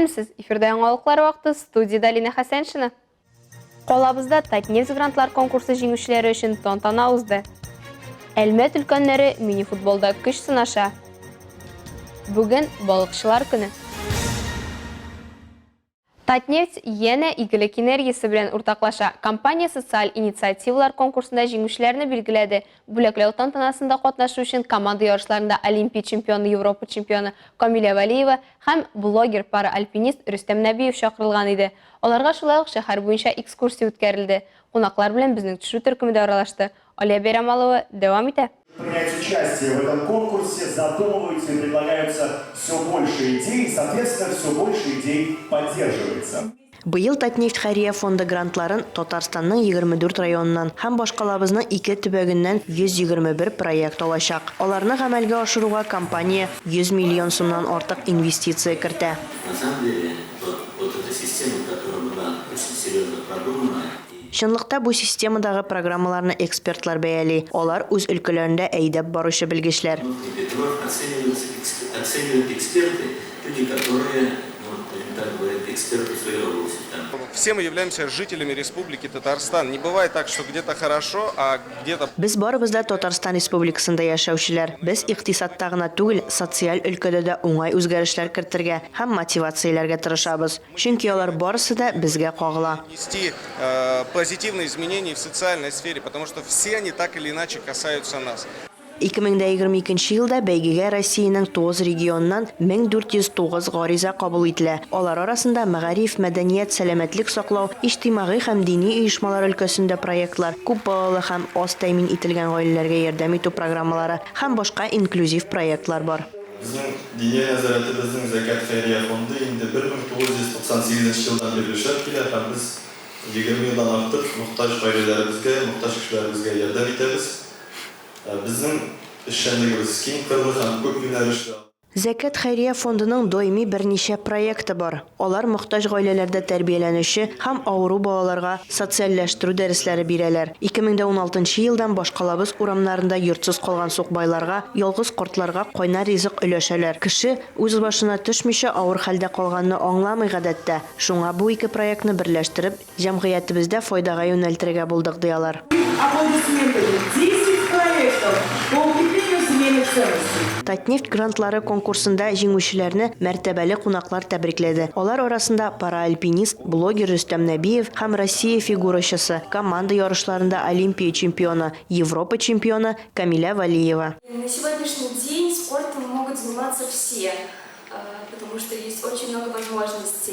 Исәнмесез! Эфирда яңалыклар вакыты, студиядә Алинә Хәсәншина. Калабызда Татнефть грантлар конкурсы җиңүчеләре өчен тантана узды. Әлмәт өлкәннәре мини-футболда көч сынаша. Бүген балыкчылар көне. Татнефть янә игелек энергиясе белән уртаклаша. Компания социаль инициативалар конкурсында җиңүчеләрне билгеләде. Бүләкләү тантанасында катнашу өчен команда ярышларында Олимпия чемпионы, Европа чемпионы Камилә Вәлиева һәм блогер-параальпинист Рөстәм Нәбиев чакырылган иде. Аларга шулай ук шәһәр буенча экскурсия үткәрелде. Кунаклар белән безнең төшерү төркеме дә аралашты. Алия Бәйрәмалова дәвам итә. Принять участие в этом конкурсе, задумываются и предлагаются все больше идей, и, соответственно, все больше идей поддерживается. Быел Татнефть хәйрия фонды грантларын Татарстанның 24 районыннан һәм башкалабызның ике төбәгеннән 121 проект алачак. Аларны гамәлгә ашыруга компания 100 миллион сумнан артык инвестиция кертә. На самом деле, вот, вот эта система, которая была очень серьезно продумана и. Чынлыкта бу системадагы программаларны экспертлар бәяли, алар үз өлкәләрендә әйдәп баручы белгечләр. Петров оцениваются оценивают эксперты, люди, которые, ну, будем так говорить, эксперты в своей области там. Все мы являемся жителями Республики Татарстан. Не бывает так, что где-то хорошо, а где-то. Без барыбыз да Татарстан Республикасында яшәүчеләр. Без икътисадта гына түгел, социаль өлкәдә дә уңай үзгәрешләр кертергә һәм мотивацияләргә тырышабыз. Чөнки алар барысы да безгә кагыла. Внести позитивные изменения в социальной сфере, потому что все они так или иначе касаются нас. 2022 нче елда бәйгегә Россиянең 9 регионыннан 1409 гариза кабул ителә. Алар арасында мәгариф, мәдәният, сәламәтлек саклау, иҗтимагый һәм дини оешмалар өлкәсендә проектлар, күп балалы һәм аз тәэмин ителгән гаиләләргә ярдәм итү программалары һәм башка инклюзив проектлар бар. Безнең Диния нәзарәтебезнең Зәкят хәйрия фонды инде 1998 нче елдан бирле эшләп килә һәм без 20 елдан артык мохтаҗ гаиләләребезгә, мохтаҗ кешеләребезгә ярдәм итәбез. Безнең эшчәнлегебез киң кырлы һәм күп юнәлешле. Зәкят хәйрия фондының даими берничә проекты бар. Алар мохтаҗ гаиләләрдә тәрбияләнүче һәм авыру балаларга социальләштерү дәресләре бирәләр. 2016 нчы елдан башкалабыз урамнарында йортсыз калган сукбайларга, ялгыз картларга кайнар ризык өләшәләр. Кеше, үз башына төшмичә, авыр хәлдә калганны аңламый гадәттә. Шуңа бу ике проектны берләштереп, Җәмгыятебездә файдага юнәлтергә булдык, ди алар. Аплодисментами 10 проектов по укреплению семейных ценностей. Татнефть грантлары конкурсында җиңүчеләрне мәртәбәле кунаклар тәбрикләде. Алар арасында параальпинист, блогер Рөстәм Нәбиев һәм Россия фигурачысы, команда ярышларында Олимпия чемпионы, Европа чемпионы Камилә Вәлиева. На сегодняшний день спортом могут заниматься все.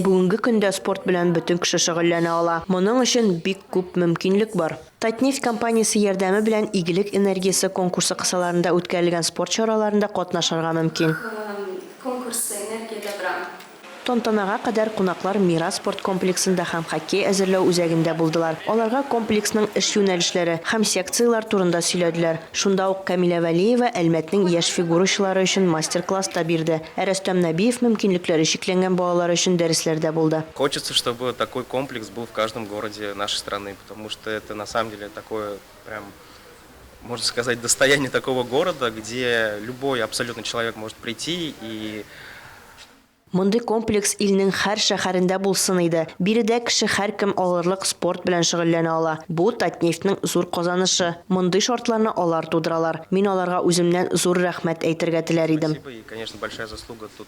Бүгенге көндә спорт белән бөтен кеше шөгыльләнә ала. Моның өчен бик күп мөмкинлек бар. Татнефть компаниясе ярдәме белән Игелек энергиясе конкурсы кысаларында үткәрелгән спорт чараларында катнашырга мөмкин. Тантанага кадәр кунаклар Мирас спорт комплексында һәм хоккей әзерләү үзәгендә булдылар. Аларга комплексның эш юнәлешләре һәм секцияләр турында сөйләделәр. Шунда ук Камилә Вәлиева Әлмәтнең яшь фигурачылары өчен мастер-класс та бирде, ә Рөстәм Нәбиев мөмкинлекләре чикләнгән балалар өчен дәресләрдә булды. Хочется, чтобы такой комплекс был в каждом городе нашей страны, потому что это на самом деле такое прям, можно сказать, достояние такого города, где любой абсолютно человек может прийти и Мондый комплекс илнең һәр шәһәрендә булсын иде. Биредә кеше һәркем алырлык спорт белән шөгыльләнә ала. Бу, Татнефтьнең зур казанышы. Мондый шартларны алар тудыралар. Мин аларга үземнән зур рәхмәт әйтергә теләр идем. Спасибо и, конечно, большая заслуга тут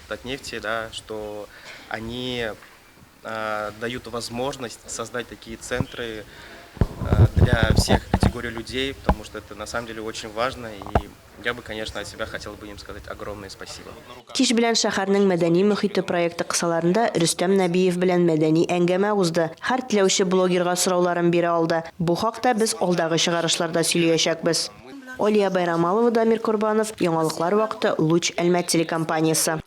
Татнефти, да, что они дают возможность создать такие центры для всех категорий людей, потому что это на самом деле очень важно и я бы, конечно, от себя хотел бы им сказать огромное спасибо. Кич белән шәһәрнең мәдәни мохите проекты кысаларында Рөстәм Нәбиев белән мәдәни әңгәмә узды. Һәр теләүче блогерга сорауларын бирә алды. Бу хакта без алдагы чыгарышларда сөйлиячәкбез. Алия Байрамалова, Дамир Корбанов, Яңалыклар вакыты, Луч Әлмәт телекомпаниясе.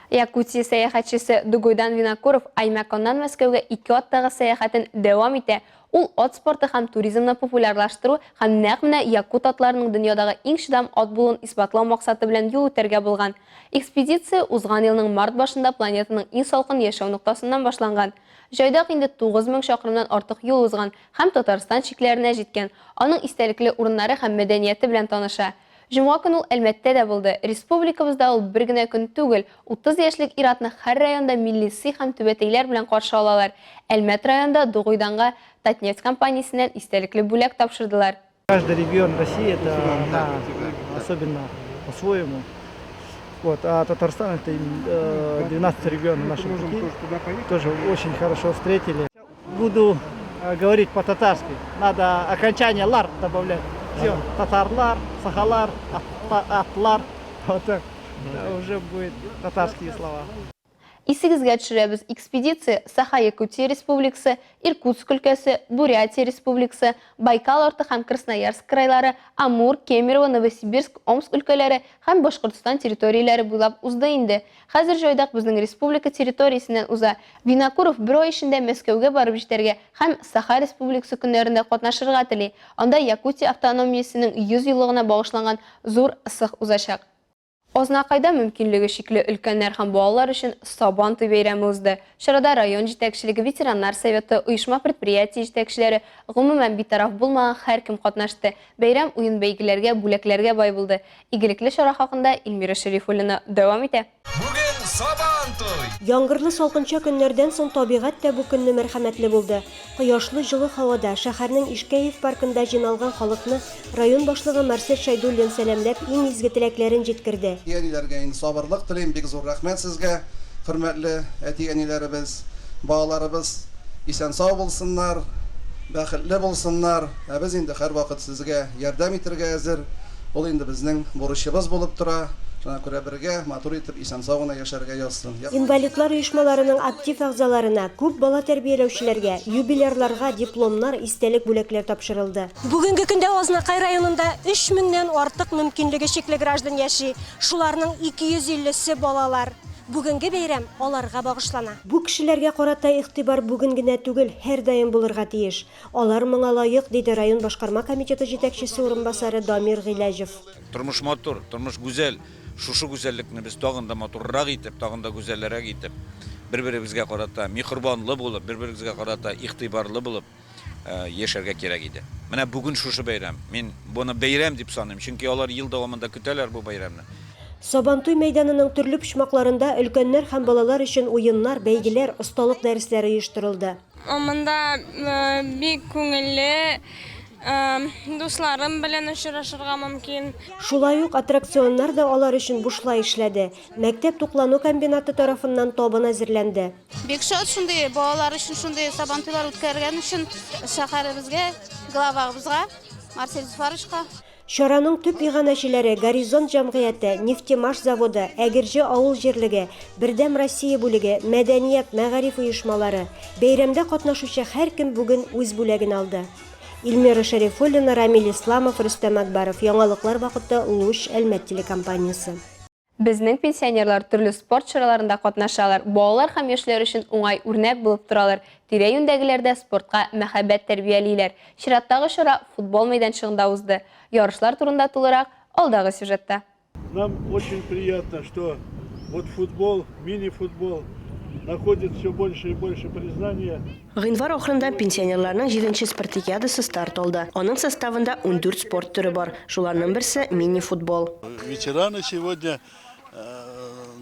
Якутия сәяхәтчесе Дугойдан Винокуров Аймяконнан Мәскәүгә ике аттагы сәяхәтен дәвам итә. Ул ат спорты һәм туризмны популярлаштыру һәм нәкъ менә якут атларының дөньядагы иң чыдам ат булуын исбатлау максаты белән юл үтәргә булган. Экспедиция узган елның март башында планетаның иң салкын яшәү ноктасыннан башланган. Җайдак инде 9000 чакрымнан артык юл узган һәм Татарстан чикләренә җиткән, аның истәлекле урыннары һәм мәдәнияте белән таныша. Җомга көн ул Әлмәттә дә булды. Республикабызда ул бер генә көн түгел, 30 яшьлек ир-атны һәр районда милли сый һәм түбәтәйләр белән каршы алалар. Әлмәт районында Дугуйданга Татнефть компаниясеннән истәлекле бүләк тапшырдылар. Каждый регион России это она особенно по-своему. Вот, а Татарстан это 12 регионов нашего пути. Тоже очень хорошо встретили. Буду говорить по-татарски. Надо окончание лар добавлять. Все, татарлар, сахалар, атлар. Вот так. Уже будет татарские слова. Исегезгә төшерәбез, экспедиция Саха-Якутия Республикасы, Иркутск өлкәсе, Бурятия Республикасы, Байкал арты һәм Красноярск крайлары, Амур, Кемерово, Новосибирск, Омск өлкәләре һәм Башкортстан территорияләре буйлап узды инде. Хәзер җайдак безнең республика территориясеннән уза. Винокуров бер ай эчендә Мәскәүгә барып җитәргә һәм Саха Республикасы көннәрендә катнашырга тели. Анда Якутия автономиясенең 100 еллыгына багышланган зур ысых узачак. Азнакайда мөмкинлеге чикле өлкәннәр һәм балалар өчен Сабан туй бәйрәме узды. Чарада район җитәкчелеге, ветераннар советы, оешма-предприятие җитәкчеләре, гомумән, битараф булмаган һәркем катнашты. Бәйрәм уен-бәйгеләргә, бүләкләргә бай булды. Игелекле чара хакында Эльмира Шәрифуллина дәвам итә. Бүген Сабан туй! Яңгырлы салкынча көннәрдән соң табигать тә бу көнне мәрхәмәтле булды. Кояшлы җылы һавада шәһәрнең Ишкәев паркында җыйналган халыкны район башлыгы Марсель Шәйдуллин сәламләп иң изге теләкләрен җиткерде. Әти-әниләргә инде сабырлык телим, бик зур рәхмәт сезгә, хөрмәтле әти-әниләребез. Балаларыбыз исән-сау булсыннар, бәхетле булсыннар, ә без инде һәрвакыт сезгә ярдәм итергә әзер. Ул инде безнең бурычыбыз булып тора. Шуңа күрә бергә матур итеп исән-сау гына яшәргә язсын. Инвалидлар оешмаларының актив әгъзаларына, күп бала тәрбияләүчеләргә, юбилярларга дипломнар, истәлек бүләкләр тапшырылды. Бүгенге көндә Азнакай районында өч меңнән артык мөмкинлеге чикле граждан яши, шуларның 250 се балалар. Бүгенге бәйрәм аларга багышлана. Бу кешеләргә карата игътибар бүген генә түгел, һәрдаим булырга тиеш. Алар моңа лаек, диде район башкарма комитеты җитәкчесе урынбасары Дамир Гыйләҗев. Тормыш матур, тормыш гүзәл. Шушы гүзәллекне без тагын да матуррак итеп, тагын да гүзәлрәк итеп, бер-беребезгә карата миһербанлы булып, бер-беребезгә карата игътибарлы булып яшәргә кирәк иде. Менә бүген шушы бәйрәм. Мин моны бәйрәм дип саныйм, чөнки алар ел дәвамында көтәләр бу бәйрәмне. Сабантуй мәйданының төрле почмакларында өлкәннәр һәм балалар өчен уеннар, бәйгеләр, осталык дәресләре оештырылды. Монда бик күңелле, дусларым белән очрашырга мөмкин. Шулай ук аттракционнар да алар өчен бушлай эшләде. Мәктәп туклану комбинаты тарафыннан табын әзерләнде. Бик шат шундый балалар өчен шундый Сабантуйлар үткәргән өчен шәһәребезгә, главабызга Марсель Зөфәровичка. Чараның төп иганәчеләре, Горизонт җәмгыяте, Нефтемаш заводы, Әгерҗе авыл җирлеге, Бердәм Россия бүлеге, мәдәният, мәгариф оешмалары. Бәйрәмдә катнашучы һәркем бүген үз бүләген алды. Эльмира Шәрифуллина, Рамил Исламов, Рөстәм Акбаров, Яңалыклар вакыты, Луч, Әлмәт телекомпаниясе. Безнең пенсионерлар төрле спорт чараларында катнашалар, балалар һәм яшьләр өчен уңай үрнәк булып торалар, тирә-юньдәгеләрдә спортка мәхәббәт тәрбиялиләр. Чираттагы чара футбол мәйданчыгында узды. Ярышлар турында тулырак алдагы сюжетта. Нам очень приятно, что вот футбол, мини-футбол находит все больше и больше признания. Гыйнвар ахырында пенсионерларның җиденче спартакиадасы старт алды. Аның составында 14 спорт төре бар. Шуларның берсе, мини-футбол. Ветераны сегодня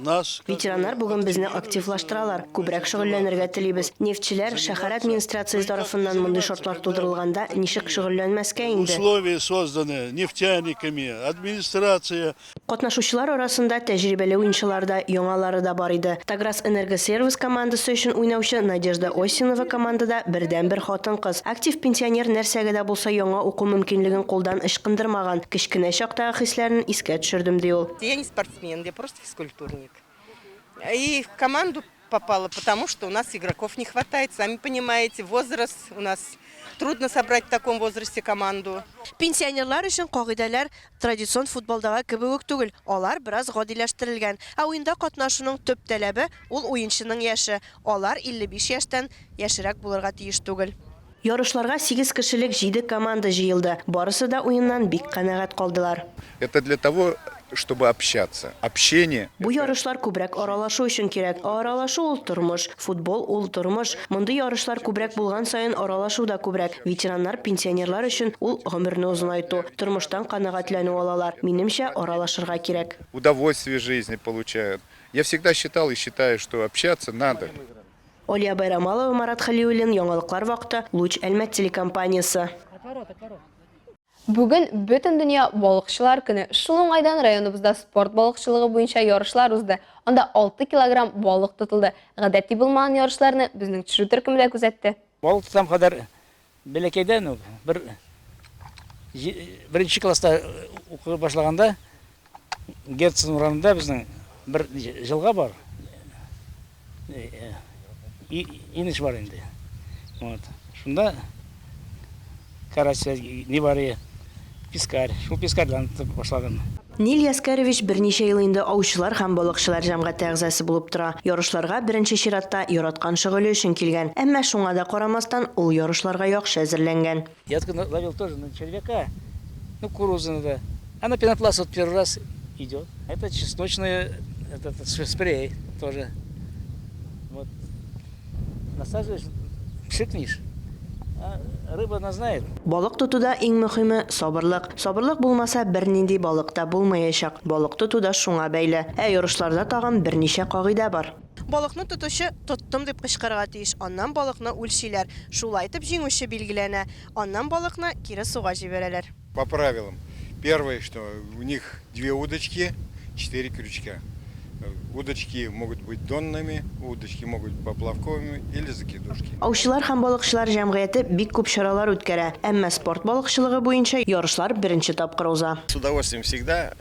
нас. Ветераннар бүген безне активлаштыралар, күбрәк шөгыльләнергә телибез. Нефтьчеләр, шәһәр администрациясе тарафыннан мондый шартлар тудырылганда, ничек шөгыльләнмәскә инде? Условия созданы нефтяниками, администрация. Катнашучылар арасында тәҗрибәле уенчылар да, яңалары да бар иде. Таграс Энергосервис командасы өчен уйнаучы Надежда Осинова командада бердәнбер хатын-кыз. Актив пенсионер нәрсәгә дә булса яңа уку мөмкинлеген кулдан ычкындырмаган. Кечкенә чактагы хисләрен искә төшердем, ди ул. Я не спортсмен, я просто физкультурник. И в команду попала, потому что у нас игроков не хватает. Сами понимаете, возраст у нас трудно собрать в таком возрасте команду. Пенсионерлар өчен кагыйдәләр традицион футболдагы кебек үк түгел, алар бераз гадиләштерелгән. Ә уенда катнашуның төп таләбе, ул уенчының яше. Алар 55 яшьтән яшьрәк булырга тиеш түгел. Ярышларга сигез кешелек җиде команда җыелды. Барысы да уеннан бик канәгать калдылар. Это для того, чтобы общаться. Общение. Бу ярышлар күбрәк аралашу өчен кирәк. Ә аралашу ул тормыш. Футбол ул тормыш. Мондый ярышлар күбрәк булган саен аралашу да күбрәк. Ветераннар, пенсионерлар өчен ул гомерне озынайту, тормыштан канәгатьләнү алалар. Минемчә, аралашырга кирәк. Удовольствие жизни получают. Я всегда считал и считаю, что общаться надо. Алия Байрамалова, Марат Хәлиуллин, Яңалыклар вакыты, Луч Әлмәт телекомпаниясе. Бүген Бөтендөнья балыкчылар көне. Шул уңайдан районыбызда спорт балыкчылыгы буенча ярышлар узды. Анда 6 килограмм балык тотылды. Гадәти булмаган ярышларны безнең төшерү төркеме дә күзәтте. Балык тотам кадәр бәләкәйдән үк, бер беренче класста укый башлаганда Герцен урамында безнең бер җылга бар. Инеш бар инде. Вот. Шунда карась не бар пескарь. Шул пескарьдан тотып башладым. Нил Яскәрович берничә ел инде аучылар һәм балыкчылар җәмгате әгъзасы булып тора. Ярышларга беренче чиратта яраткан шөгыле өчен килгән. Әмма шуңа да карамастан, ул ярышларга яхшы әзерләнгән. Я ловил тоже на червяка, ну, кукурузу да. А на пенопласт вот первый раз идет. Это чесночный этот, спрей тоже. Вот. Насаживаешь, пшикнешь, а рыба она знает. Балык тотуда иң мөхиме, сабырлык. Сабырлык булмаса, бернинди балык та булмаячак. Балык тоту да шуңа бәйле. Ә ярышларда тагын берничә кагыйдә бар. Балыкны тотучы тоттым дип кычкырырга тиеш, аннан балыкны үлчиләр. Шулай итеп җиңүче билгеләнә. Аннан балыкны кире суга җибәрәләр. По правилам, первое, что у них две удочки, четыре крючка. Удочки могут быть донными, удочки могут быть поплавковыми или закидушки. Аучылар һәм балыкчылар җәмгыяте бик күп чаралар үткәрә. Әмма спорт балыкчылыгы буенча ярышлар беренче тапкыр уза. С удовольствием всегда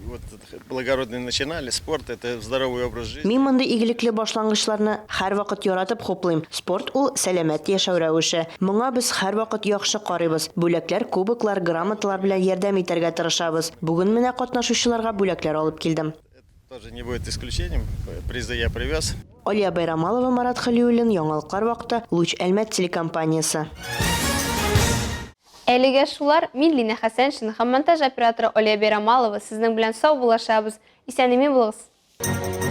вот благородные начинали. Спорт это здоровый образ жизни. Мин мондый игелекле башлангычларны һәрвакыт яратып хуплыйм. Спорт ул, сәламәт яшәү рәвеше. Моңа без һәрвакыт яхшы карыйбыз. Бүләкләр, кубоклар, грамоталар белән ярдәм итәргә тырышабыз. Бүген менә катнашучыларга бүләкләр алып килдем. Тоже не будет исключением. Призы я привез. Алия Байрамалова, Марат Хәлиуллин, Яңалыклар вакыты, Луч Әлмәт телекомпаниясе. Әлегә шулар, мин Линә Хәсәншина һәм монтаж операторы Алия Бәйрамалова сезнең белән саубуллашабыз. Исән-имин булыгыз!